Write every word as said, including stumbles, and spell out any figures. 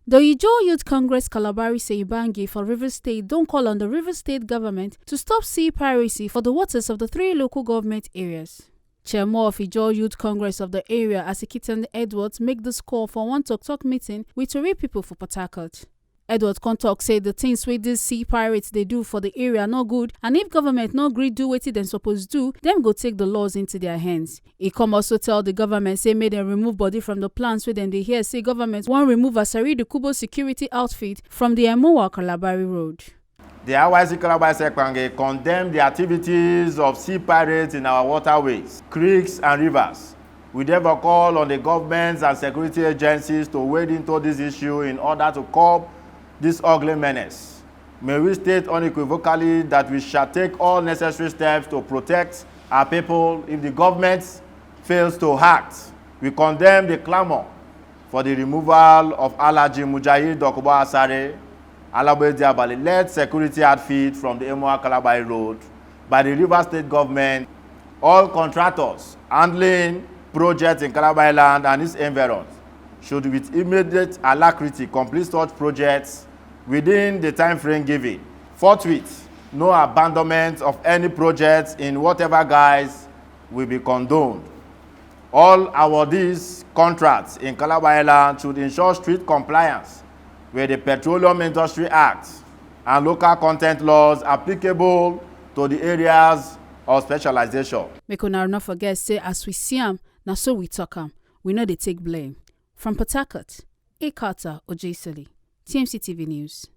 The Ijaw Youth Congress Kalabari Seibangi for Rivers State don call on the Rivers State government to stop sea piracy for the waters of the three local government areas. Chairman of Ijaw Youth Congress of the area, Asikitan Edwards, make this call for one tok-tok meeting with Tori people for Port Harcourt. Edward come talk say the things wey these sea pirates dey do for the area no good, and if government no gree do wetin dem suppose do, dem go take the laws into their hands. He come also tell the government say make dem remove body from the plans wey dem dey hear say government wan remove Asari Kubo security outfit from the Emowa Kalabari Road. The R Y C Kalabari Sekpange condemn the activities of sea pirates in our waterways, creeks and rivers. We therefore call on the governments and security agencies to wade into this issue in order to curb this ugly menace. May we state unequivocally that we shall take all necessary steps to protect our people if the government fails to act. We condemn the clamor for the removal of Alhaji Mujahid Dokubo Asare, Alabo Ediabale, led security outfit from the Emowa Kalabari Road by the Rivers State government. All contractors handling projects in Kalabari land and its environs should with immediate alacrity complete such projects within the time frame given. Forthwith, no abandonment of any project in whatever guise will be condoned. All awardees contracts in Kalabari land should ensure strict compliance with the Petroleum Industry Act and local content laws applicable to the areas of specialization. Make una no forget say as we see am, na so we talk am. We no dey take blame. From Port Harcourt, Ekata Ojesili, T M C T V News.